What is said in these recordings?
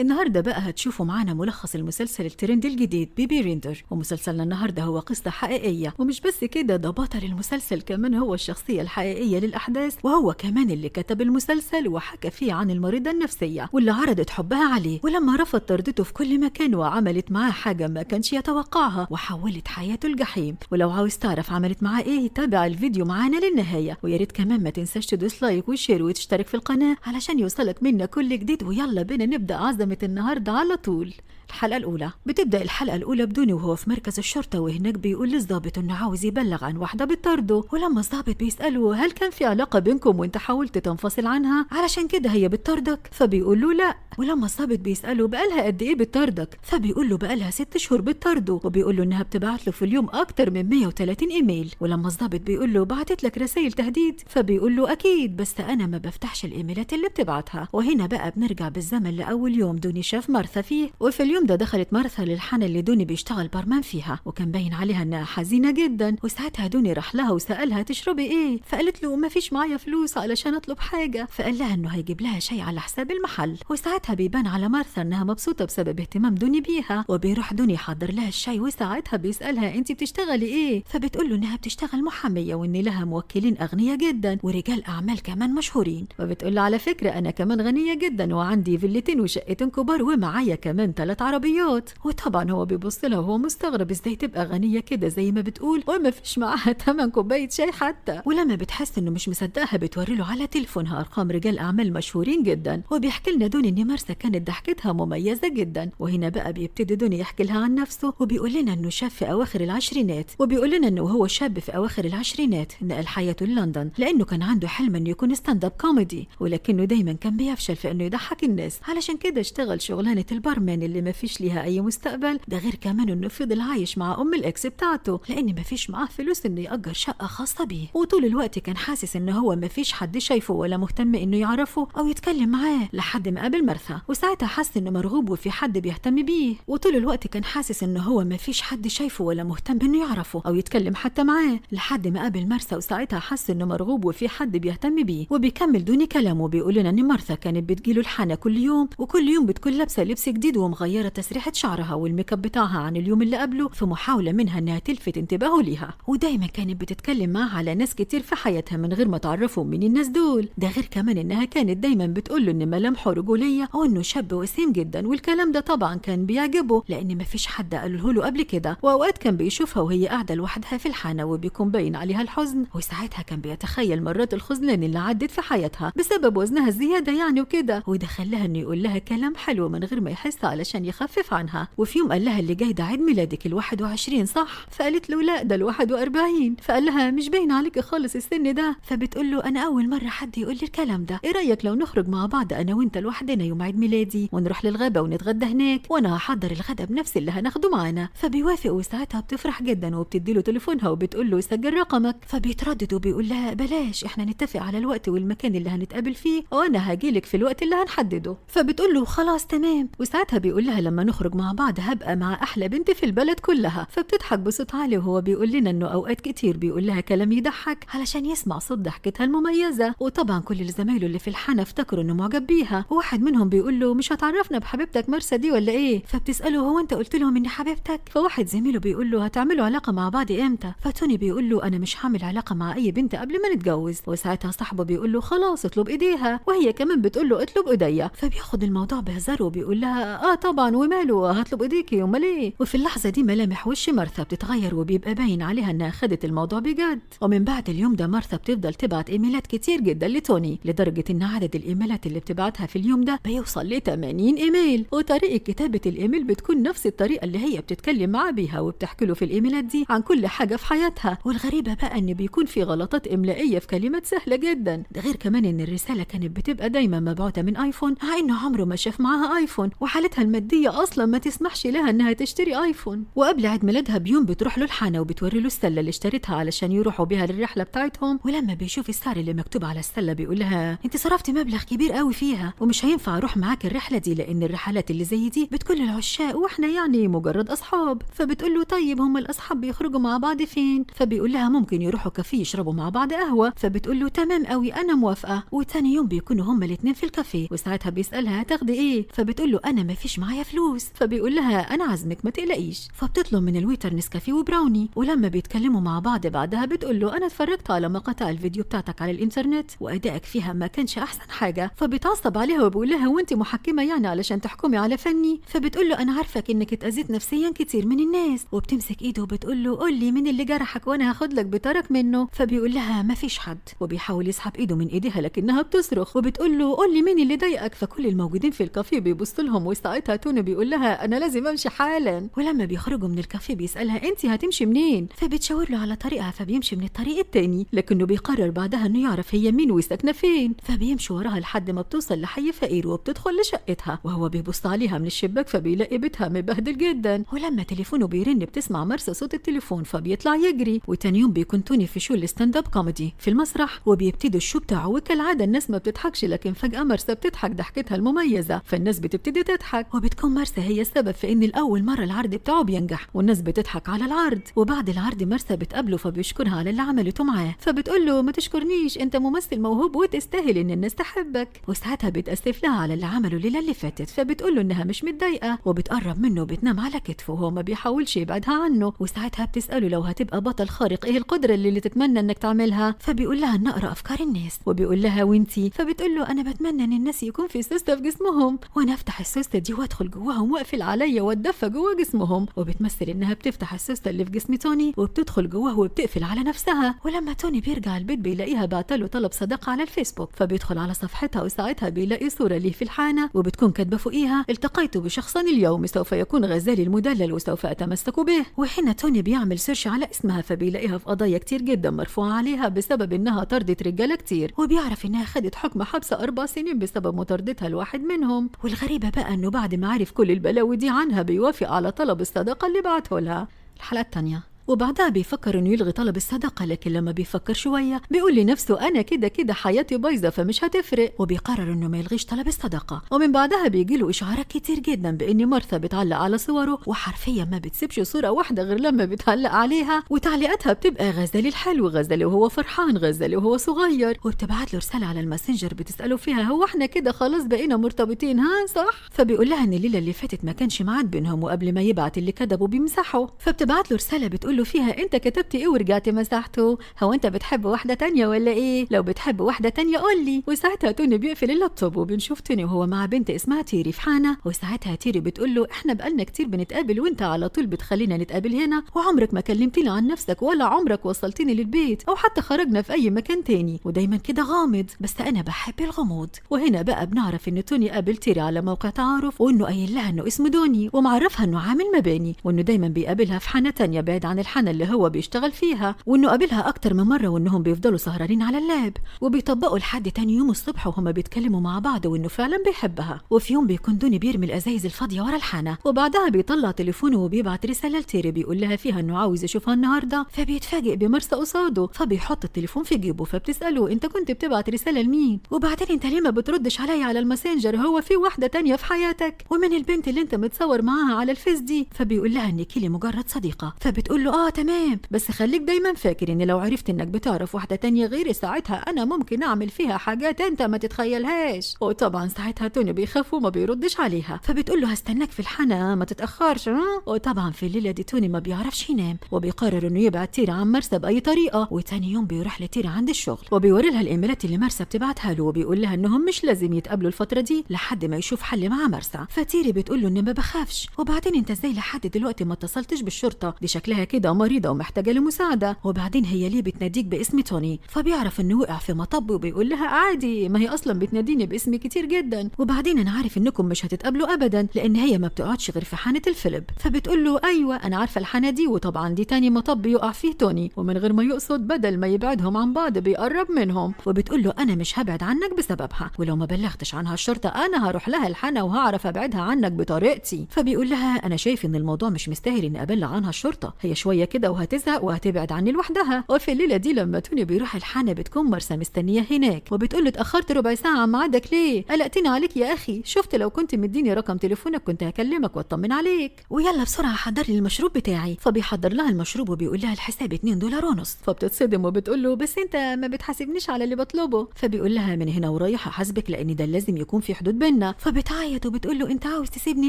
النهارده بقى هتشوفوا معانا ملخص المسلسل الترند الجديد بيبي ريندر. ومسلسلنا النهارده هو قصة حقيقية، ومش بس كده، ده بطل المسلسل كمان هو الشخصية الحقيقية للأحداث، وهو كمان اللي كتب المسلسل وحكى فيه عن المريضة النفسية واللي عرضت حبها عليه، ولما رفض طردته في كل مكان وعملت معاه حاجة ما كانش يتوقعها وحولت حياته الجحيم. ولو عاوز تعرف عملت معاه ايه تابع الفيديو معانا للنهاية، ويا ريت كمان ما تنساش تدوس like و share وتشترك في القناة علشان يوصلك منا كل جديد. ويلا بينا نبدأ عزمة النهاردة على طول. الحلقة الأولى بتبدأ الحلقة الأولى بدوني وهو في مركز الشرطة، وهناك بيقول للضابط إنه عاوز يبلغ عن واحدة بتطارده. ولما الضابط بيسأله هل كان في علاقة بينكم وأنت حاولت تنفصل عنها علشان كده هي بتطاردك، فبيقول له لا. ولما الضابط بيسأله بقالها قد إيه بتطاردك، فبيقول له بقالها 6 شهور بتطارده، وبيقول له إنها بتبعت له في اليوم أكتر من 130 إيميل. ولما الضابط بيقول له بعتت لك رسائل تهديد، فبيقول له أكيد بس أنا ما بفتحش الإيميلات اللي بتبعتها. وهنا بقى بنرجع بالزمن لأول يوم دوني شاف مارثا فيه. وفي اليوم ده دخلت مارثا للحانة اللي دوني بيشتغل بارمان فيها، وكان باين عليها انها حزينة جدا. وساعتها دوني راح لها وسألها تشربي ايه، فقالت له ما فيش معايا فلوس علشان اطلب حاجة، فقال لها انه هيجيب لها شيء على حساب المحل. وساعتها بيبان على مارثا انها مبسوطة بسبب اهتمام دوني بيها، وبيروح دوني يحضر لها الشاي. وساعتها بيسألها انت بتشتغلي ايه، فبتقول له انها بتشتغل محامية وان لها موكلين اغنياء جدا ورجال اعمال كمان مشهورين. وبتقول له على فكرة انا كمان غنية جدا وعندي فيلتين وشقتين كبار ومعايا كمان 3 عربيات. وطبعا هو بيبص لها وهو مستغرب ازاي تبقى غنية كده زي ما بتقول وما فيش معاها تمن كوباية شاي حتى. ولما بتحس انه مش مصدقها بتوري له على تليفونها ارقام رجال اعمال مشهورين جدا. وبيحكي لنا دوني ان مارسا كانت ضحكتها مميزة جدا. وهنا بقى بيبتدي دوني يحكي لها عن نفسه، وبيقول لنا انه شاب في اواخر العشرينات، وبيقول لنا انه هو شاب في اواخر العشرينات نقل حياته للندن لانه كان عنده حلم انه يكون stand up comedy، ولكنه دايما كان بيفشل في انه يضحك الناس، علشان كده اشتغل شغلانة البارمان اللي ما فيش ليها اي مستقبل. ده غير كمان انه فضل عايش مع ام ال ex بتاعته لان ما فيش معاه فلوس انه يأجر شقه خاصة بيه، وطول الوقت كان حاسس ان هو ما فيش حد شايفه ولا مهتم انه يعرفه او يتكلم معاه لحد ما قابل مارثا. وساعتها حس انه مرغوب وفي حد بيهتم بيه، وطول الوقت كان حاسس ان هو ما فيش حد شايفه ولا مهتم انه يعرفه او يتكلم حتى معاه لحد ما قابل مارثا. وساعتها حس انه مرغوب وفي حد بيهتم بيه. وبيكمل دوني كلامه بيقول لنا ان مارثا كانت بتجيله الحانه كل يوم، وكل يوم بتكون لابسه لبس جديد ومغيره تسريحه شعرها والميك اب بتاعها عن اليوم اللي قبله في محاولة منها انها تلفت انتباهه ليها. ودايما كانت بتتكلم معاه على ناس كتير في حياتها من غير ما تعرفوا مين الناس دول. ده غير كمان انها كانت دايما بتقول له ان ملامحه رجوليه وانه شاب وسيم جدا، والكلام ده طبعا كان بيعجبه لان مفيش حد قاله له قبل كده. واوقات كان بيشوفها وهي قاعدة لوحدها في الحانه وبيكون باين عليها الحزن، وساعتها كان بيتخيل مرات الخذلان اللي عدت في حياتها بسبب وزنها الزيادة يعني وكده، وده خلاها انه يقول لها كلام حلو من غير ما يحس علشان يخفف عنها. وفي يوم قال لها اللي جاي ده عيد ميلادك 21 صح؟ فقالت له لا ده 41. فقال لها مش باين عليك خالص السن ده. فبتقول له انا اول مرة حد يقول لي الكلام ده، ايه رايك لو نخرج مع بعض انا وانت لوحدنا يوم عيد ميلادي ونروح للغابه ونتغدى هناك، وانا هحضر الغدا بنفسي اللي هناخده معانا. فبيوافق، وساعتها بتفرح جدا وبتدي له تليفونها وبتقول له سجل رقمك. فبيتردد وبيقول لها بلاش، احنا نتفق على الوقت والمكان اللي هنتقابل فيه وانا هجيلك في الوقت اللي هنحدده. فبتقول له خلاص تمام. وساعتها بيقول لها لما نخرج مع بعض هبقى مع احلى بنت في البلد كلها. فبتضحك بصوت عالي، وهو بيقول لنا انه اوقات كتير بيقول لها كلام يضحك علشان يسمع صوت ضحكتها المميزة. وطبعا كل زمايله اللي في الحانه افتكروا انه معجب بيها، وواحد منهم بيقول له مش هتعرفنا بحبيبتك مارسا دي ولا ايه؟ فبتساله هو انت قلت لهم اني حبيبتك؟ فواحد زميله بيقول له هتعملوا علاقة مع بعض امتى؟ فتوني بيقول له انا مش هعمل علاقة مع اي بنت قبل ما نتجوز. وساعتها صاحبه بيقول له خلاص اطلب ايديها، وهي كمان بتقول له اطلب ايديا. فبياخد الموضوع بهزار وبيقول لها اه طبعا وماله هطلب ايديكي امال ايه. وفي اللحظة دي ملامح وش مارثا بتتغير وبيبقى باين عليها انها خدت الموضوع بجد. ومن بعد اليوم ده مارثا بتفضل تبعت ايميلات كتير جدا لتوني، لدرجة ان عدد الايميلات اللي بتبعتها في اليوم ده بيوصل ل 80 ايميل. وطريقه كتابه الايميل بتكون نفس الطريقة اللي هي بتتكلم معاه بيها وبتحكي له في الايميلات دي عن كل حاجة في حياتها. والغريبة بقى ان بيكون في غلطات املائيه في كلمات سهلة جدا، ده غير كمان ان الرسالة كانت بتبقى دايما مبعوثه من ايفون مع انه عمره ما شاف معاها ايفون، وحالتها المادية اصلا ما تسمحش لها انها تشتري ايفون. وقبل عيد ميلادها بيوم بتروح له الحانه وبتوري له السلة اللي اشتريتها علشان يروحوا بيها للرحلة بتاعتهم. ولما بيشوف السعر اللي مكتوب على السلة بيقول لها انت صرفتي مبلغ كبير قوي فيها ومش هينفع اروح معاك الرحلة دي لان الرحلات اللي زي دي بتكون للعشاق واحنا يعني مجرد اصحاب. فبتقول له طيب هم الاصحاب بيخرجوا مع بعض فين؟ فبيقول لها ممكن يروحوا كافيه يشربوا مع بعض قهوة. فبتقول له تمام قوي انا موافقة. وتاني يوم بيكونوا هما الاثنين في الكافيه، وساعتها بيسالها هتاخدي ايه؟ ايه؟ فبتقول له انا ما فيش معايا فلوس. فبيقول لها انا عازمك ما تقلقيش. فبتطلب من ال waiter نسكافيه وبراوني. ولما بيتكلموا مع بعض بعدها بتقول له انا اتفرجت على مقاطع الفيديو بتاعتك على الانترنت وادائك فيها ما كانش احسن حاجة. فبيتعصب عليها وبيقول لها وانت محكمة يعني علشان تحكمي على فني؟ فبتقول له انا عارفك انك اتاذيت نفسيا كتير من الناس. وبتمسك ايده وبتقول له قول لي مين اللي جرحك وانا هاخد لك بطارك منه. فبيقول لها ما فيش حد، وبيحاول يسحب ايده من ايديها لكنها بتصرخ وبتقول له قول لي مين اللي ضايقك. فكل الموجودين في الكافيه بيبصوا لهم، وساعتها توني بيقول لها انا لازم امشي حالا. ولما بيخرجوا من الكافيه بيسالها انت هتمشي منين؟ فبتشاور له على طريقها، فبيمشي من الطريق التاني، لكنه بيقرر بعدها انه يعرف هي مين وساكنه فين. فبيمشي وراها لحد ما بتوصل لحي فقير وبتدخل لشقتها، وهو بيبص عليها من الشباك فبيلاقي بيتها مبهدل جدا. ولما تليفونه بيرن بتسمع مرسى صوت التليفون فبيطلع يجري. وتاني يوم بيكون توني في show ال stand up comedy في المسرح، وبيبتدي ال show بتاعه، وكالعادة الناس ما بتضحكش، لكن فجاة مرسى بتضحك ضحكتها المميزة، فالناس بتبتدي تضحك، وبتكون مرسى هي السبب في ان الاول مرة العرض بتاعه بينجح والناس بتضحك على العرض. وبعد العرض مرسى بتقابله فبيشكرها على اللي عملته معاه، فبتقول له ما تشكرنيش، انت ممثل موهوب وتستاهل ان الناس تحبك. وساعتها بتأسف لها على اللي عمله الليلة اللي فاتت، فبتقول له انها مش متضايقة، وبتقرب منه وبتنام على كتفه وهو ما بيحاولش يبعدها عنه. وساعتها بتساله لو هتبقى بطل خارق ايه القدرة اللي تتمنى انك تعملها؟ فبيقول لها ان اقرا افكار الناس. وبيقول لها وانتي؟ فبتقول له انا بتمنى ان الناس يكون في سوسته في جسمهم، وانا افتح السوسته دي وادخل جواهم واقفل عليا واتدفى جوا جسمهم. وبتمثل انها بتفتح السوسته اللي في جسم توني وبتدخل جواه وبتقفل على نفسها. ولما توني بيرجع البيت بيلاقيها بعتله طلب صداقه على الفيسبوك، فبيدخل على صفحتها وساعتها بيلاقي صوره ليه في الحانه وبتكون كاتبه فوقيها التقيت بشخصا اليوم سوف يكون غزالي المدلل وسوف اتمسك به. وحين توني بيعمل search على اسمها فبيلاقيها في قضايا كتير جدا مرفوعة عليها بسبب انها طردت رجاله كتير، وبيعرف انها خدت حكم حبس 4 سنين بسبب مطاردتها لواحد منهم. والغريبة بقى انه بعد ما عرف كل البلاوي دي عنها بيوافق على طلب الصداقة اللي بعته لها. الحلقة الثانية. وبعدها بيفكر انه يلغي طلب الصداقة، لكن لما بيفكر شوية بيقول لنفسه انا كده كده حياتي بايظة فمش هتفرق، وبيقرر انه ما يلغيش طلب الصداقة. ومن بعدها بيجي له اشعارات كتير جدا بان مارثا بتعلق على صوره، وحرفيا ما بتسيبش صوره واحدة غير لما بتعلق عليها، وتعليقاتها بتبقى غزالي الحلو، غزالي وهو فرحان، غزالي وهو صغير. وبتبعت له رسالة على الماسنجر بتساله فيها هو احنا كده خلاص بقينا مرتبطين ها صح؟ فبيقول لها ان الليلة اللي فاتت ما كانش ميعاد بينهم، وقبل ما يبعت اللي كتبه بيمسحه. فبتبعت له رسالة بتقول له فيها انت كتبت ايه ورجعت مسحته؟ هو انت بتحب واحدة تانية ولا ايه؟ لو بتحب واحدة تانية قول لي. وساعتها توني بيقفل اللابتوب، وبنشوف توني وهو مع بنت اسمها تيري في حانة. وساعتها تيري بتقول له احنا بقالنا كتير بنتقابل وانت على طول بتخلينا نتقابل هنا، وعمرك ما كلمتني عن نفسك ولا عمرك وصلتني للبيت او حتى خرجنا في اي مكان تاني، ودايما كده غامض، بس انا بحب الغموض. وهنا بقى بنعرف ان توني قابل تيري على موقع تعارف، وانه قايل لها انه اسمه دوني، ومعرفها انه عامل مباني، وانه دايما بيقابلها في حانة تانية بعيد عن الحانه اللي هو بيشتغل فيها، وانه قابلها اكتر من مرة، وانهم بيفضلوا سهرانين على ال lap وبيطبقوا لحد تاني يوم الصبح وهما بيتكلموا مع بعض، وانه فعلا بيحبها. وفي يوم بيكون دوني بيرمي الازايز الفاضيه ورا الحانه، وبعدها بيطلع تليفونه وبيبعت رسالة لتيري بيقول لها فيها انه عاوز يشوفها النهارده. فبيتفاجئ بمرسى قصاده، فبيحط التليفون في جيبه. فبتساله انت كنت بتبعت رسالة لمين؟ وبعدين انت ليه ما بتردش عليا على الماسنجر؟ هو في واحدة تانية في حياتك؟ ومن البنت اللي انت متصور معاها على الفيس دي؟ فبيقول لها ان كيلي مجرد صديقه. فبتقول له اه تمام، بس خليك دايما فاكر ان لو عرفت انك بتعرف واحدة تانية غيري ساعتها انا ممكن اعمل فيها حاجات انت ما تتخيلهاش. وطبعا ساعتها توني بيخاف وما بيردش عليها. فبتقول له هستناك في الحانه ما تتاخرش. وطبعا في الليلة دي توني ما بيعرفش ينام، وبيقرر انه يبعت تيري عن مرسى باي طريقه. وتاني يوم بيروح لتيري عند الشغل وبيوري لها الايميلات اللي مرسى بتبعتها له، وبيقول لها انهم مش لازم يتقابلوا الفترة دي لحد ما يشوف حل مع مرسى. فتيري بتقول له ان ما بخافش، وبعدين انت ازاي لحد دلوقتي ما اتصلتش بالشرطة؟ دي شكلها كده مريضه ومحتاجة لمساعده، وبعدين هي ليه بتناديك باسم توني؟ فبيعرف انه وقع في مطب وبيقول لها عادي، ما هي اصلا بتناديني باسم كتير جدا، وبعدين انا عارف انكم مش هتتقابلوا ابدا لان هي ما بتقعدش غير في حانة الفيلب. فبتقول له ايوه انا عارفه الحانه دي، وطبعا دي تاني مطب يقع فيه توني، ومن غير ما يقصد بدل ما يبعدهم عن بعض بيقرب منهم. وبتقول له انا مش هبعد عنك بسببها، ولو ما بلغتش عنها الشرطة انا هروح لها الحانه وهعرف ابعدها عنك بطريقتي. فبيقول لها انا شايف ان الموضوع مش مستاهل اني ابلغ عنها الشرطة، هي شوية شوية كده وهتزهق وهتبعد عني لوحدها. وفي الليلة دي لما توني بيروح الحانه بتكون مارسا مستنيه هناك وبتقول له اتاخرت ربع ساعة عن ميعادك ليه؟ قلقتني عليك يا اخي، شفت لو كنت مديني رقم تليفونك كنت هكلمك واطمن عليك، ويلا بسرعة حضر لي المشروب بتاعي. فبيحضر لها المشروب وبيقول لها الحساب $2.50. فبتتصدم وبتقول له بس انت ما بتحاسبنيش على اللي بطلبه. فبيقول لها من هنا ورايح هحاسبك لان ده لازم يكون في حدود بينا. فبتعيط وبتقول له انت عاوز تسيبني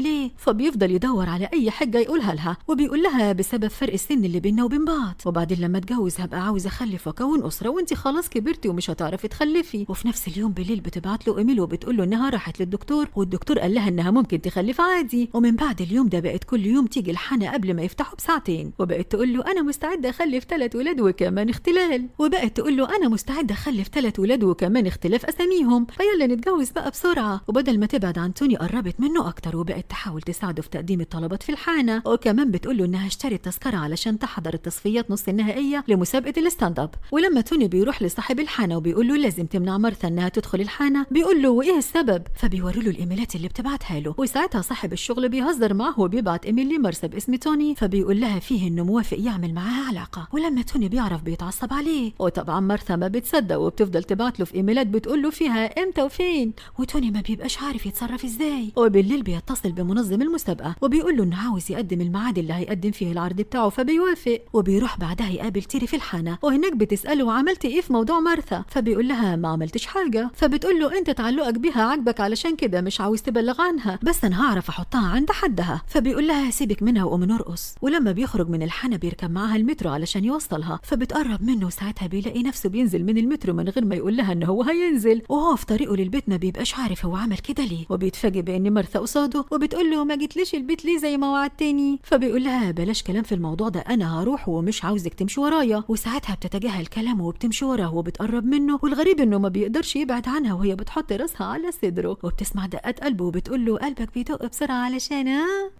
ليه؟ فبيفضل يدور على اي حاجة يقولها لها وبيقول لها بسبب فرق السن اللي بينا وبين بعض، وبعدين لما اتجوز هبقى عاوز اخلف واكون اسره وانت خلاص كبرتي ومش هتعرفي تخلفي. وفي نفس اليوم بالليل بتبعت له ايميل وبتقول له انها راحت للدكتور والدكتور قال لها انها ممكن تخلف عادي. ومن بعد اليوم ده بقت كل يوم تيجي الحانه قبل ما يفتحوا بساعتين، وبقت تقول له انا مستعدة اخلف 3 ولاد وكمان اختلال، وبقت تقول له انا مستعدة اخلف 3 ولاد وكمان اختلاف اساميهم، فيلا نتجوز بقى بسرعة. وبدل ما تبعد عن توني قربت منه اكتر وبقت تحاول تساعده في تقديم الطلبات في الحانه، وكمان بتقول له انها اشترت تذكره علشان تحضر التصفيات نص النهائية لمسابقه ال stand up. ولما توني بيروح لصاحب الحانه وبيقول له لازم تمنع مارثا انها تدخل الحانه، بيقول له وايه السبب؟ فبيوري له الايميلات اللي بتبعتها له. وساعتها صاحب الشغل بيهزر معه وبيبعت ايميل لمارثا باسم توني، فبيقول لها فيه انه موافق يعمل معاها علاقة. ولما توني بيعرف بيتعصب عليه، وطبعا مارثا ما بتصدق وبتفضل تبعت له في ايميلات بتقول له فيها امتى وفين، وتوني ما بيبقاش عارف يتصرف ازاي. وبالليل بيتصل بمنظم المسابقة وبيقول له انه عاوز يقدم الميعاد اللي هيقدم فيه العرض بتاعه، فبيوافق. وبيروح بعدها يقابل تيري في الحانه، وهناك بتساله عملت ايه في موضوع مارثا؟ فبيقول لها ما عملتش حاجة. فبتقول له انت تعلقك بيها عاجبك علشان كده مش عاوز تبلغ عنها، بس انا هعرف احطها عند حدها. فبيقول لها سيبك منها وقوم نرقص. ولما بيخرج من الحانه بيركب معاها المترو علشان يوصلها، فبتقرب منه وساعتها بيلاقي نفسه بينزل من المترو من غير ما يقول لها ان هو هينزل. وهو في طريقه للبيت ما بيبقاش عارف هو عمل كده ليه، وبيتفاجئ بان مارثا قصاده وبتقول له ما جيتليش البيت ليه زي ما وعدتني؟ فبيقول لها بلاش كلام في الموضوع ده، انا هروح ومش عاوزك تمشي ورايا. وساعتها بتتجاهل كلامه وبتمشي وراه وبتقرب منه، والغريب انه ما بيقدرش يبعد عنها وهي بتحط راسها على صدره وبتسمع دقات قلبه وبتقول له قلبك بيدق بسرعة علشان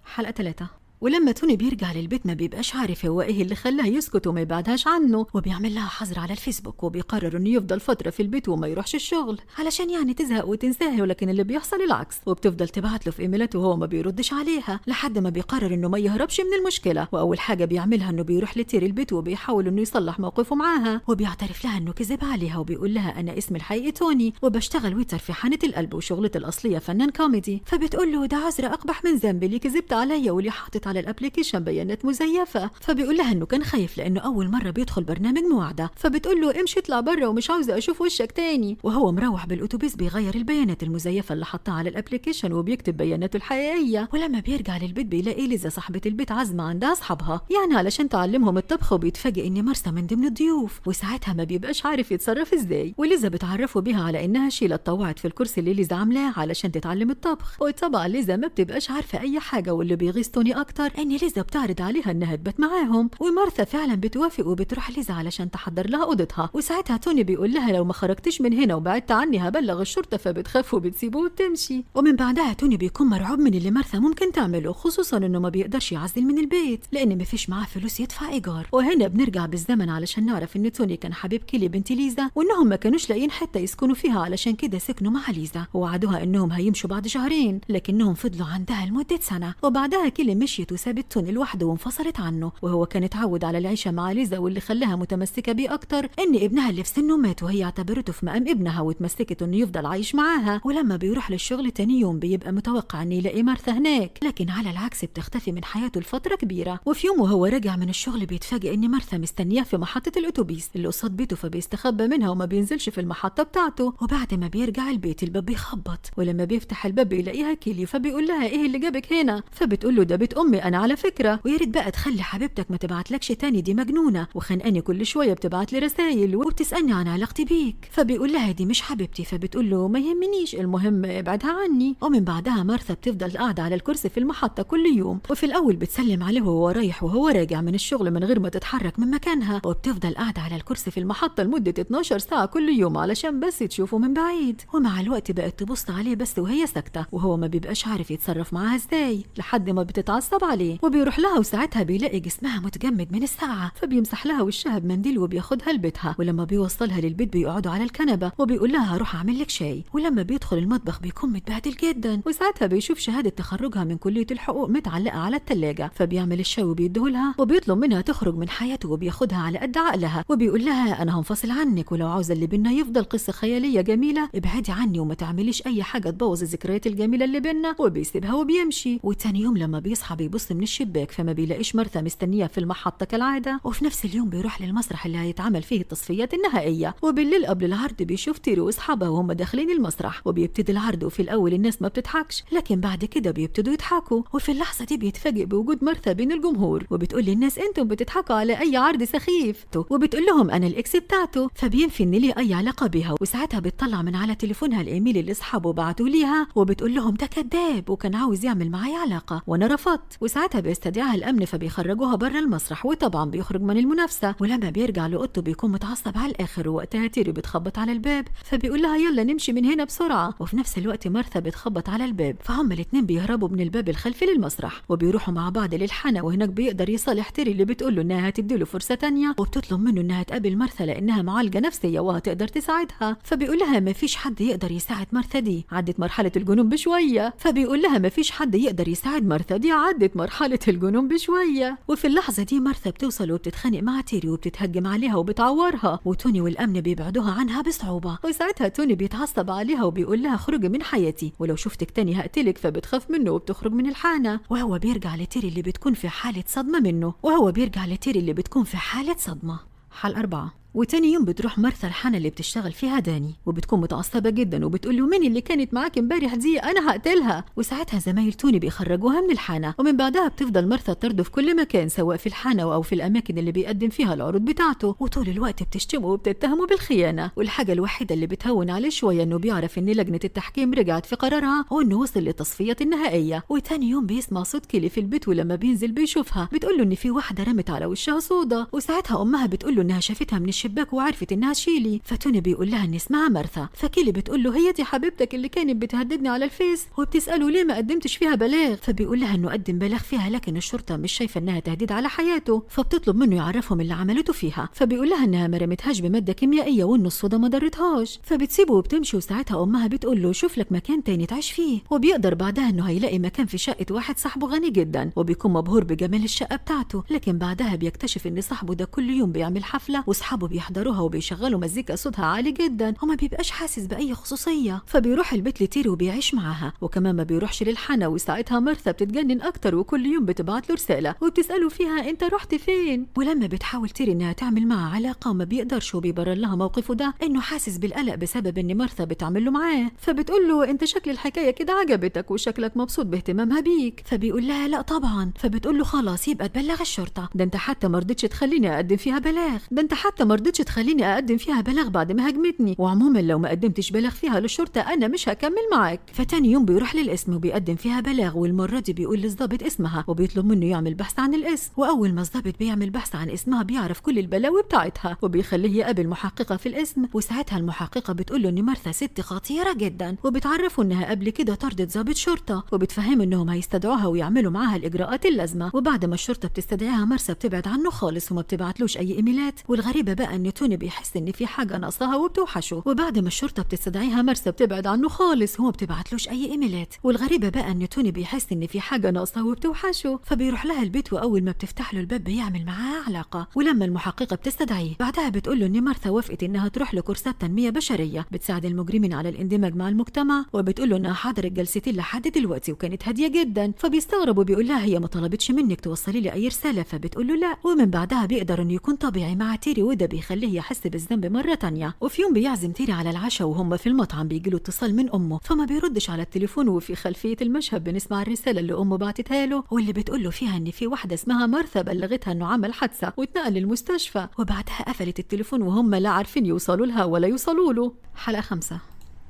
حلقة 3. ولما توني بيرجع للبيت ما بيبقاش عارف هو ايه اللي خلاه يسكت وما يبعدهاش عنه، وبيعمل لها حظر على الفيسبوك، وبيقرر انه يفضل فترة في البيت وما يروحش الشغل علشان يعني تزهق وتنساه، ولكن اللي بيحصل العكس، وبتفضل تبعت له في ايميلات وهو ما بيردش عليها لحد ما بيقرر انه ما يهربش من المشكلة. واول حاجة بيعملها انه بيروح لتيري البيت وبيحاول انه يصلح موقفه معاها، وبيعترف لها انه كذب عليها وبيقول لها انا اسمي الحقيقي توني وبشتغل waiter في حانة القلب وشغلتي الاصلية فنان كوميدي. فبتقول له ده عذر اقبح من ذنبي، ليه كذبت عليا وليه حاطط على ال application بيانات مزيفة؟ فبيقول لها انه كان خايف لانه اول مرة بيدخل برنامج مواعده. فبتقول له امشي اطلع بره ومش عاوزه اشوف وشك تاني. وهو مروح بالاتوبيس بيغير البيانات المزيفه اللي حطها على ال application وبيكتب بياناته الحقيقية. ولما بيرجع للبيت بيلاقي ليزا صاحبه البيت عازمة عندها اصحابها يعني علشان تعلمهم الطبخ، وبيتفاجئ ان مارسا من ضمن الضيوف، وساعتها ما بيبقاش عارف يتصرف ازاي. وليزا بتعرفه بيها على انها شيله اتطوعت في الكرسي اللي ليزا عاملاه علشان تتعلم الطبخ. وطبعا ليزا ما بتبقاش عارفه اي حاجة، واللي بيغيظ توني اكتر ان ليزا بتعرض عليها انها تبات معاهم، ومارثا فعلا بتوافق وبتروح ليزا علشان تحضر لها اوضتها. وساعتها توني بيقول لها لو ما خرجتش من هنا وبعدت عني هبلغ الشرطة، فبتخاف وبتسيبه وبتمشي. ومن بعدها توني بيكون مرعوب من اللي مارثا ممكن تعمله، خصوصا انه ما بيقدرش يعزل من البيت لان مفيش معاه فلوس يدفع ايجار. وهنا بنرجع بالزمن علشان نعرف ان توني كان حبيب كيلي بنت ليزا، وانهم ما كانوش لاقيين حتة يسكنوا فيها علشان كده سكنوا مع ليزا، ووعدوها انهم هيمشوا بعد شهرين، لكنهم فضلوا عندها لمدة سنة. وبعدها كيلي مشيت وسابت توني لوحده وانفصلت عنه، وهو كان اتعود على العيشة مع ليزا، واللي خلاها متمسكة بيه اكتر ان ابنها اللي في سنة مات وهي اعتبرته في مقام ابنها واتمسكت انه يفضل عايش معاها. ولما بيروح للشغل تاني يوم بيبقى متوقع ان يلاقي مارثا هناك، لكن على العكس بتختفي من حياته لفترة كبيرة. وفي يوم وهو راجع من الشغل بيتفاجئ ان مارثا مستنياه في محطة الاتوبيس اللي قصاد بيته، فبيستخبى منها وما بينزلش في المحطة بتاعته. وبعد ما بيرجع البيت الباب بيخبط، ولما بيفتح الباب بيلاقيها كيلي، فبيقول لها ايه اللي جابك هنا؟ فبتقول له ده بيت امي انا على فكرة، ويا ريت بقى تخلي حبيبتك ما تبعتلكش تاني، دي مجنونة وخانقاني كل شوية بتبعت لي رسايل وبتسالني عن علاقتي بيك. فبيقول لها دي مش حبيبتي، فبتقول له ما يهمنيش المهم ابعدها عني. ومن بعدها مارثا بتفضل قاعدة على الكرسي في المحطة كل يوم، وفي الاول بتسلم عليه وهو رايح وهو راجع من الشغل من غير ما تتحرك من مكانها، وبتفضل قاعدة على الكرسي في المحطة لمدة 12 ساعة كل يوم علشان بس تشوفه من بعيد. ومع الوقت بقت تبص عليه بس وهي ساكته، وهو ما بيبقاش عارف يتصرف معاها ازاي لحد ما بتتعصب عليه، وبيروح لها وساعتها بيلاقي جسمها متجمد من السقعه، فبيمسح لها وشها بمنديل وبياخدها لبيتها. ولما بيوصلها للبيت بيقعدوا على الكنبة وبيقول لها هروح اعمل لك شاي. ولما بيدخل المطبخ بيكون متبهدل جدا، وساعتها بيشوف شهادة تخرجها من كليه الحقوق متعلقه على الثلاجة، فبيعمل الشاي وبيديهولها وبيطلب منها تخرج من حياته وبياخدها على قد عقلها وبيقول لها انا هنفصل عنك، ولو عاوزه اللي بينا يفضل قصة خيالية جميلة ابعدي عني وما تعمليش اي حاجة تبوظ الذكريات الجميلة اللي بينا. وبيسيبها وبيمشي. وتاني يوم لما بيصحى بيبص من الشباك فما بيلاقيش مارثا مستنيه في المحطة كالعادة. وفي نفس اليوم بيروح للمسرح اللي هيتعمل فيه التصفيات النهائية، وبالليل قبل العرض بيشوف تيري واصحابها وهم داخلين المسرح، وبيبتدي العرض. وفي الاول الناس ما بتضحكش، لكن بعد كده بيبتدوا يضحكوا. وفي اللحظة دي بيتفاجئ بوجود مارثا بين الجمهور، وبتقول للناس انتم بتضحكوا على اي عرض سخيف، وبتقول لهم انا ال ex بتاعته، فبينفي ان ليه اي علاقة بيها. وساعتها بتطلع من على تليفونها الايميل اللي اصحابه بعتوه ليها وبتقول لهم ده كذاب وكان عاوز يعمل معايا علاقة وانا رفضت. وساعتها بيستدعيها الامن فبيخرجوها بره المسرح، وطبعا بيخرج من المنافسة. ولما بيرجع لاوضته بيكون متعصب على الاخر، ووقتها تيري بتخبط على الباب فبيقول لها يلا نمشي من هنا بسرعة. وفي نفس الوقت مارثا بتخبط على الباب، فهم الاثنين بيهربوا من الباب الخلفي للمسرح وبيروحوا مع بعض للحانه. وهناك بيقدر يصالح تيري اللي بتقول له انها هتديله فرصة تانية، وبتطلب منه انها تقابل مارثا لانها معالجة نفسية وهتقدر تساعدها. فبيقول لها ما فيش حد يقدر يساعد مارثا دي، عدت مرحلة الجنون بشوية. فبيقول لها ما فيش حد يقدر يساعد مارثا دي، عدت مرحلة الجنون بشوية. وفي اللحظة دي مارثا بتوصل وبتتخانق مع تيري وبتتهجم عليها وبتعورها، وتوني والامن بيبعدوها عنها بصعوبة. وساعتها توني بيتعصب عليها وبيقول لها خرجي من حياتي ولو شفتك تاني هقتلك، فبتخاف منه وبتخرج من الحانه. وهو بيرجع لتيري اللي بتكون في حاله صدمة منه، وهو بيرجع لتيري اللي بتكون في حاله صدمة. حلقة 4. وتاني يوم بتروح مارثا الحانه اللي بتشتغل فيها داني، وبتكون متعصبه جدا وبتقول له مين اللي كانت معاك امبارح دي، انا هقتلها. وساعتها زمايل توني بيخرجوها من الحانه، ومن بعدها بتفضل مارثا تطرده في كل مكان سواء في الحانه او في الاماكن اللي بيقدم فيها العروض بتاعته، وطول الوقت بتشتمه وبتتهمه بالخيانة. والحاجة الوحيدة اللي بتهون عليه شوية انه بيعرف ان لجنة التحكيم رجعت في قرارها وانه وصل للتصفيه النهائية. وتاني يوم بيسمع صوت كيلي في البيت، ولما بينزل بيشوفها بتقول له ان في واحدة رمت على وشها صودا، وساعتها امها بتقول له انها شافتها من الشباك وعرفت انها شيلي. فتوني بيقول لها ان اسمها مارثا، فكيلي بتقول له هي دي حبيبتك اللي كانت بتهددني على الفيس، وبتساله ليه ما قدمتش فيها بلاغ، فبيقول لها انه قدم بلاغ فيها لكن الشرطة مش شايفه انها تهديد على حياته، فبتطلب منه يعرفهم اللي عملته فيها، فبيقول لها انها ما رمتهاش بمادة كيميائية وان الصودا ما ضرتهاش، فبتسيبه وبتمشي. وساعتها امها بتقول له شوف لك مكان تاني تعيش فيه، وبيقدر بعدها انه هيلاقي مكان في شقه واحد صاحبه غني جدا، وبيكون مبهور بجمال الشقة بتاعته. لكن بعدها بيكتشف ان صاحبه ده كل يوم بيعمل حفلة واصحابه بيحضروها وبيشغلوا مزيكا صوتها عالي جدا وما بيبقاش حاسس باي خصوصية، فبيروح البيت لتيري وبيعيش معاها، وكمان ما بيروحش للحانه. وساعتها مارثا بتتجنن اكتر وكل يوم بتبعت له رسالة وبتساله فيها انت رحت فين. ولما بتحاول تيري انها تعمل معها علاقة ما بيقدرش، وبيبرر لها موقفه ده انه حاسس بالقلق بسبب ان مارثا بتعمل له معاه، فبتقول له انت شكل الحكاية كده عجبتك وشكلك مبسوط باهتمامها بيك، فبيقول لها لا طبعا، فبتقول له خلاص يبقى تبلغ الشرطة، ده انت حتى ما رضيتش تخليني اقدم فيها بلاغ، ده انت حتى ما رضيتش تخليني اقدم فيها بلاغ بعد ما هاجمتني، وعموما لو ما قدمتش بلاغ فيها للشرطة انا مش هكمل معاك. فتاني يوم بيروح للقسم وبيقدم فيها بلاغ، والمرة دي بيقول للظابط اسمها وبيطلب منه يعمل بحث عن الاسم، واول ما الظابط بيعمل بحث عن اسمها بيعرف كل البلاوي بتاعتها وبيخليه يقابل محققة في القسم. وساعتها المحققه بتقول له ان مارثا ست خطيرة جدا، وبتعرفه انها قبل كده طردت ظابط شرطه، وبتفهمه انهم هيستدعوها ويعملوا معاها الاجراءات اللازمة. وبعد ما الشرطة بتستدعيها مارثا بتبعد عنه خالص وما بتبعتلوش اي ايميلات. والغريبة بقى ان توني بيحس ان في حاجة ناقصاها وبتوحشه، وبعد ما الشرطة بتستدعيها مارثا بتبعد عنه خالص وما بتبعتلوش اي ايميلات. والغريبة بقى ان توني بيحس ان في حاجة ناقصاه وبتوحشه، فبيروح لها البيت، واول ما بتفتح له الباب بيعمل معاها علاقة. ولما المحققه بتستدعيه بعدها بتقول له ان مارثا وافقت انها تروح لكورسات تنمية بشرية بتساعد المجرمين على الاندماج مع المجتمع، وبتقول له انها حضرت جلستين لحد دلوقتي وكانت هادية جدا، فبيستغرب وبيقول لها هي ما طلبتش منك توصلي لي اي رسالة، فبتقول له لا. ومن بعدها بيقدر انه يكون طبيعي مع تيري، وده بيخليه يحس بالذنب مرة تانية. وفي يوم بيعزم تيري على العشاء وهم في المطعم بيجي له اتصال من امه، فما بيردش على التليفون. وفي خلفية المشهد بنسمع الرسالة اللي امه بعتتها له واللي بتقول له فيها ان في واحدة اسمها مارثا بلغتها انه عمل حادثه واتنقل للمستشفى، وبعدها قفلت التليفون وهم لا عارفين يوصلوا لها ولا يوصلوا له. حلقة 5.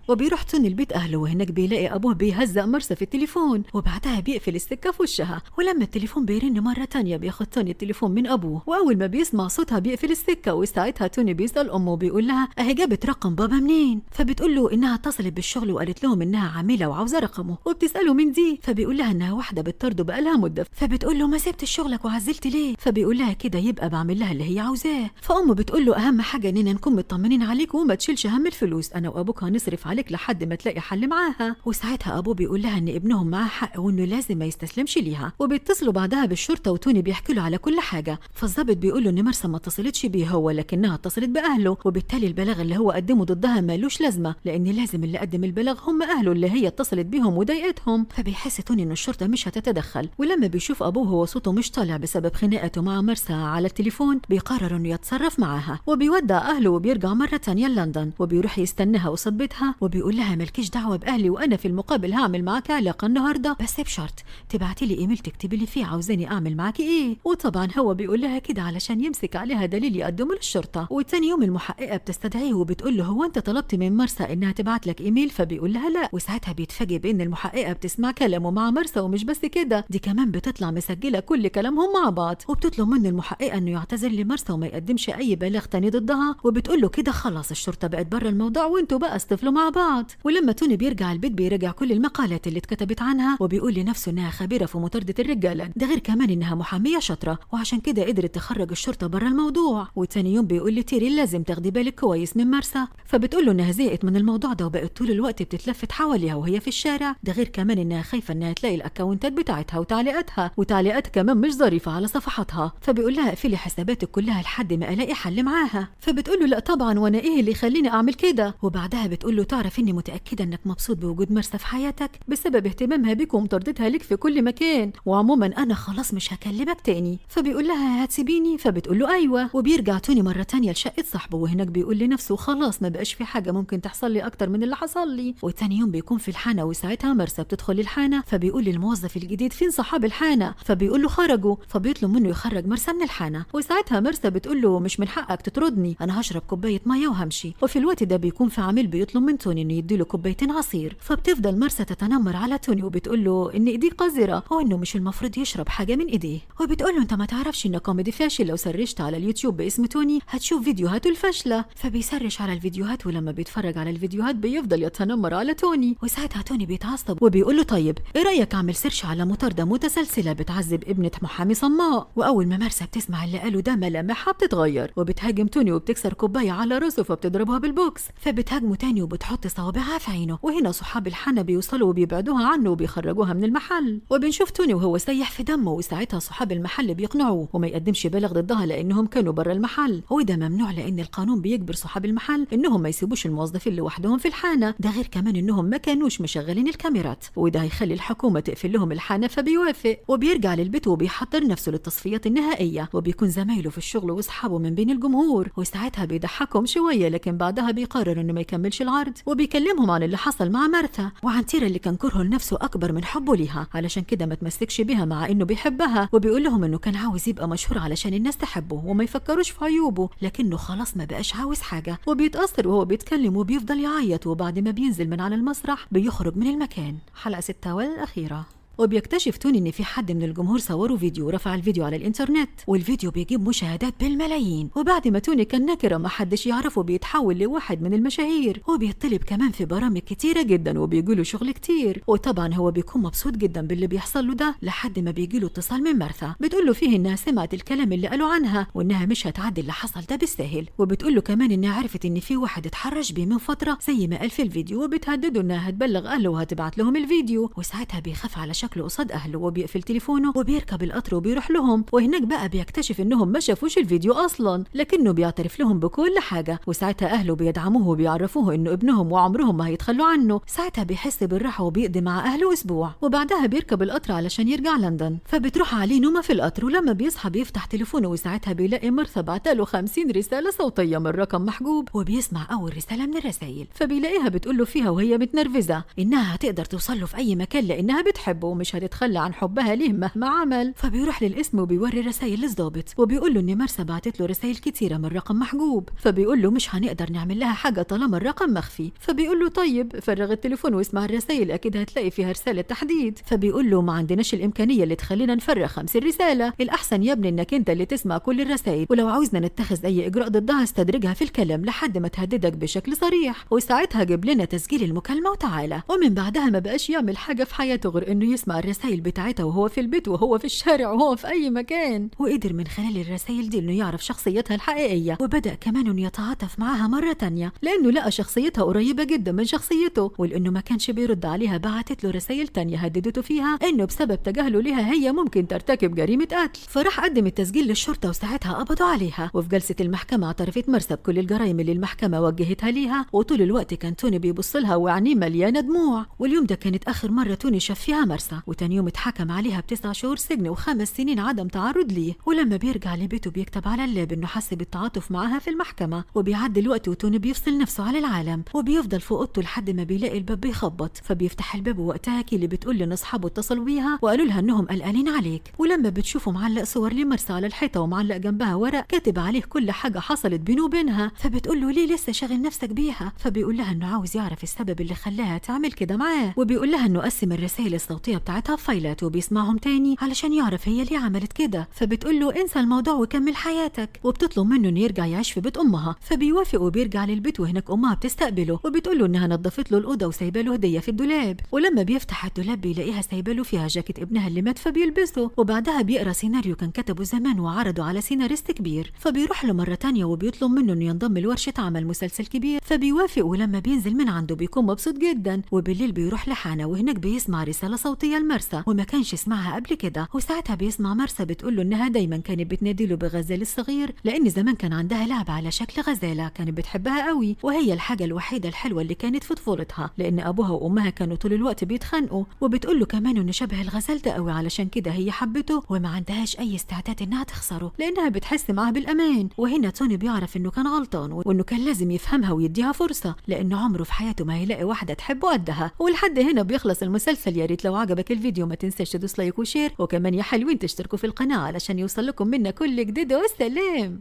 وبيروح توني لبيت اهله، وهناك بيلاقي ابوه بيهزق مرسى في التليفون، وبعدها بيقفل السكة في وشها. ولما التليفون بيرن مرة تانية بياخد توني التليفون من ابوه، واول ما بيسمع صوتها بيقفل السكة. وساعتها توني بيسال امه وبيقول لها اهي جابت رقم بابا منين؟ فبتقول له انها اتصلت بالشغل وقالت لهم انها عميله وعاوزه رقمه، وبتساله مين دي؟ فبيقول لها انها واحدة بتطرده بقالها مده. فبتقول له ما سبت شغلك وعزلت ليه؟ فبيقول لها كده يبقى بعمل لها اللي هي عاوزاه. فامه بتقول له اهم حاجة اننا نكون مطمنين عليك وما تشيلش هم الفلوس، انا وابوك هنصرف عليك لحد ما تلاقي حل معاها. وساعتها ابوه بيقول لها ان ابنهم معاه حق وانه لازم ما يستسلمش ليها. وبيتصلوا بعدها بالشرطة وتوني بيحكي له على كل حاجة. فالضابط بيقول له ان مرسى ما اتصلتش بيه هو، لكنها اتصلت باهله، وبالتالي البلاغ اللي هو قدمه ضدها مالوش لازمه، لان لازم اللي قدم البلاغ هم اهله اللي هي اتصلت بيهم وضايقتهم. فبيحس توني ان الشرطة مش هتتدخل. ولما بيشوف ابوه هو صوته مش طالع بسبب خناقته مع مرسى على التليفون، بيقرر انه يتصرف معاها، وبيودع اهله وبيرجع مرة تانية لندن، وبيروح يستناها قصاد بيتها وبيقول لها مالكيش دعوه باهلي، وانا في المقابل هعمل معاك علاقة النهارده، بس بشرط تبعتي لي ايميل تكتبي لي فيه عاوزاني اعمل معاكي ايه. وطبعا هو بيقول لها كده علشان يمسك عليها دليل يقدمه للشرطة. وتاني يوم المحققه بتستدعيه وبتقول له هو انت طلبت من مرسى انها تبعت لك ايميل؟ فبيقول لها لا. وساعتها بيتفاجئ بان المحققه بتسمع كلامه مع مرسى، ومش بس كده، دي كمان بتطلع مسجله كل كلامهم مع بعض، وبتطلب منه المحققه انه يعتذر لمرسى وما يقدمش اي بلاغ تاني ضدها، وبتقول له كده خلاص الشرطة بقت بره الموضوع وانتوا بقى اصطفلوا مع بعض. ولما توني بيرجع البيت بيراجع كل المقالات اللي اتكتبت عنها، وبيقول لنفسه انها خبيرة في مطاردة الرجالة، ده غير كمان انها محاميه شاطرة، وعشان كده قدرت تخرج الشرطة بره الموضوع. وتاني يوم بيقول لتيري لازم تاخدي بالك كويس من مرسى، فبتقول له انها زهقت من الموضوع ده وبقت طول الوقت بتتلفت حواليها وهي في الشارع، ده غير كمان انها خايفة انها تلاقي الاكونتات بتاعتها وتعليقاتها، وتعليقات كمان مش ظريفة على صفحاتها. فبيقول لها اقفلي حساباتك كلها لحد ما الاقي حل معاها. فبتقول له لا طبعا، وانا ايه اللي يخليني اعمل كده؟ وبعدها بتقول له تعرف اني متاكدة انك مبسوط بوجود مرسى في حياتك بسبب اهتمامها بيك ومطاردتها ليك في كل مكان، وعموما انا خلاص مش هكلمك تاني. فبيقول لها هتسيبيني؟ فبتقول له ايوه. وبيرجع توني مرة تانية لشقه صاحبه، وهناك بيقول لنفسه خلاص ما بقاش في حاجة ممكن تحصل لي اكتر من اللي حصل لي. وتاني يوم بيكون في الحانه، وساعتها مرسى بتدخل الحانه، فبيقول للموظف الجديد فين صحاب الحانه؟ فبيقول له خرجوا، فبيطلب منه يخرج مرسى من الحانه. وساعتها مرسى بتقول له مش من حقك تطردني، انا هشرب كوباية مية وهمشي. وفي الوقت ده بيكون في عميل بيطلب من توني انه يديله كوبايتين عصير، فبتفضل مرسى تتنمر على توني وبتقول له ان ايديه قذرة وانه مش المفروض يشرب حاجة من ايديه، وبتقول له انت ما تعرفش ان كوميدي فاشل، لو سرشت على اليوتيوب باسم توني هتشوف فيديوهاته الفاشلة. فبيسرش على الفيديوهات، ولما بيتفرج على الفيديوهات بيفضل يتنمر على توني. وساعتها توني بيتعصب وبيقول له طيب ايه رايك اعمل search على مطاردة متسلسله بتعذب ابنه محامي صماء. واول ما مرسى بتسمع اللي قاله ده ملامحها بتتغير، وبتهاجم توني وبتكسر كوباية على راسه فبتضربها بالبوكس، فبتهاجمه تاني وبتحط صوابعها في عينه. وهنا صحاب الحانه بيوصلوا وبيبعدوها عنه وبيخرجوها من المحل. وبنشوف توني وهو سيح في دمه، وساعتها صحاب المحل بيقنعوه وما يقدمش بلاغ ضدها لانهم كانوا بره المحل، وده ممنوع لان القانون بيجبر صحاب المحل انهم ما يسيبوش الموظفين لوحدهم في الحانه، ده غير كمان انهم ما كانوش مشغلين الكاميرات، وده هيخلي الحكومة تقفل لهم الحانه. فبيوافق وبيرجع للبيت وبيحضر نفسه للتصفيات النهائية، وبيكون زمايله في الشغل واصحابه من بين الجمهور، وساعتها بيضحكهم شوية، لكن بعدها بيقرر انه ما يكملش العرض، وبيكلمهم عن اللي حصل مع مارثا وعن تيرا اللي كان كرهه لنفسه اكبر من حبه ليها، علشان كده ما تمسكش بيها مع انه بيحبها. وبيقول لهم انه كان عاوز يبقى مشهور علشان الناس تحبه وما يفكروش في عيوبه، لكنه خلاص ما بقاش عاوز حاجة. وبيتاثر وهو بيتكلم وبيفضل يعيط، وبعد ما بينزل من على المسرح بيخرج من المكان. حلقة 6 والاخيرة. وبيكتشف توني ان في حد من الجمهور صوروا فيديو ورفع الفيديو على الانترنت، والفيديو بيجيب مشاهدات بالملايين. وبعد ما توني كان نكره ما حدش يعرفه بيتحول لواحد من المشاهير، وبيطلب كمان في برامج كتيرة جدا وبيجيله شغل كتير. وطبعا هو بيكون مبسوط جدا باللي بيحصل له ده، لحد ما بيجيله اتصال من مارثا بتقول له فيه انها سمعت الكلام اللي قالوا عنها وانها مش هتعدي اللي حصل ده بالساهل، وبتقول له كمان انها عرفت ان في واحد اتحرش بيه من فترة زي ما قال في الفيديو، وبتهدده انها هتبلغ اهله وهتبعت لهم الفيديو. وساعتها بيخاف على شكله قصاد اهله وبيقفل تليفونه وبيركب القطر وبيروح لهم. وهناك بقى بيكتشف انهم ما شافوش الفيديو اصلا، لكنه بيعترف لهم بكل حاجة. وساعتها اهله بيدعموه وبيعرفوه انه ابنهم وعمرهم ما هيتخلوا عنه. ساعتها بيحس بالراحة وبيقضي مع اهله اسبوع، وبعدها بيركب القطر علشان يرجع لندن. فبتروح عليه نومه في القطر، ولما بيصحى بيفتح تليفونه وساعتها بيلاقي مارثا بعتله 50 رسالة صوتية من رقم محجوب، وبيسمع اول رسالة من الرسائل فبيلاقيها بتقول له فيها وهي متنرفزه انها هتقدر توصل له في اي مكان لانها بتحبه وما ومش هتتخلى عن حبها ليه مهما عمل. فبيروح للقسم وبيوري رسائل للظابط وبيقول له ان مرسى بعتت له رسائل كتيرة من رقم محجوب، فبيقول له مش هنقدر نعمل لها حاجة طالما الرقم مخفي. فبيقول له طيب فرغ التليفون واسمع الرسائل، اكيد هتلاقي فيها رسالة تحديد. فبيقول له ما عندناش الامكانية اللي تخلينا نفرغ 50 رسالة، الاحسن يا ابني انك انت اللي تسمع كل الرسائل، ولو عاوزنا نتخذ اي اجراء ضدها استدرجها في الكلام لحد ما تهددك بشكل صريح، وساعتها جيب لنا تسجيل المكالمة وتعالى. ومن بعدها ما بقاش يعمل حاجة في حياته غير انه يسمع الرسائل بتاعتها وهو في البيت وهو في الشارع وهو في اي مكان، وقدر من خلال الرسائل دي انه يعرف شخصيتها الحقيقية، وبدا كمان انه يتعاطف معاها مرة تانية لانه لقى شخصيتها قريبه جدا من شخصيته، ولانه ما كانش بيرد عليها بعتت له رسائل تانية هددته فيها انه بسبب تجاهله ليها هي ممكن ترتكب جريمة قتل. فراح قدم التسجيل للشرطة وساعتها قبضوا عليها. وفي جلسه المحكمة اعترفت مرسى بكل الجرائم اللي المحكمة وجهتها ليها، وطول الوقت كان توني بيبص لها وعينيه مليانة دموع. واليوم ده كانت اخر مرة توني شاف فيها مرسى، وتاني يوم اتحكم عليها ب9 شهور سجن و5 سنين عدم تعرض ليه. ولما بيرجع لبيته بيكتب على ال lap انه حس بالتعاطف معاها في المحكمة، وبيعدي الوقت وتوني بيفصل نفسه عن العالم وبيفضل في اوضته لحد ما بيلاقي الباب بيخبط. فبيفتح الباب ووقتها كيلي بتقول ان اصحابه اتصلوا بيها وقالوا لها انهم قلقانين عليك. ولما بتشوفه معلق صور لمرسى على الحيطة ومعلق جنبها ورق كاتب عليه كل حاجة حصلت بينه وبينها، فبتقول له ليه لسه شاغل نفسك بيها؟ فبيقول لها انه عاوز يعرف السبب اللي خلاها تعمل كده معاه، وبيقول لها انه قسم الرسائل الصوتية بتاعتها في فايلات وبيسمعهم تاني علشان يعرف هي ليه عملت كده. فبتقول له انسى الموضوع وكمل حياتك، وبتطلب منه انه يرجع يعيش في بيت امها. فبيوافق وبيرجع للبيت، وهناك امها بتستقبله وبتقول له انها نظفت له الاوضة وسايبه له هديه في الدولاب. ولما بيفتح الدولاب بيلاقيها سايبه له فيها جاكيت ابنها اللي مات فبيلبسه، وبعدها بيقرا سيناريو كان كتبه زمان وعرضه على سيناريست كبير. فبيروح له مرة تانية وبيطلب منه انه ينضم لورشه عمل مسلسل كبير، فبيوافق. ولما بينزل من عنده بيكون مبسوط جدا. وبالليل بيروح لحانه، وهناك بيسمع رسالة صوتية لمرسى وما كانش سمعها قبل كده. وساعتها بيسمع مرسى بتقول له انها دايما كانت بتناديله بغزال الصغير، لان زمان كان عندها لعبه على شكل غزاله كانت بتحبها قوي، وهي الحاجة الوحيدة الحلوة اللي كانت في طفولتها، لان ابوها وامها كانوا طول الوقت بيتخانقوا. وبتقول له كمان انه شبه الغزال ده قوي، علشان كده هي حبته وما عندهاش اي استعداد انها تخسره لانها بتحس معاه بالامان. وهنا توني بيعرف انه كان غلطان وانه كان لازم يفهمها ويديها فرصة، لانه عمره في حياته ما هيلاقي واحدة تحبه قدها. ولحد هنا بيخلص المسلسل. يا ريت لو عجبك الفيديو ما تنساش تدوس like و share، وكمان يا حلوين تشتركوا في القناة علشان يوصل لكم منا كل جديد. والسلام.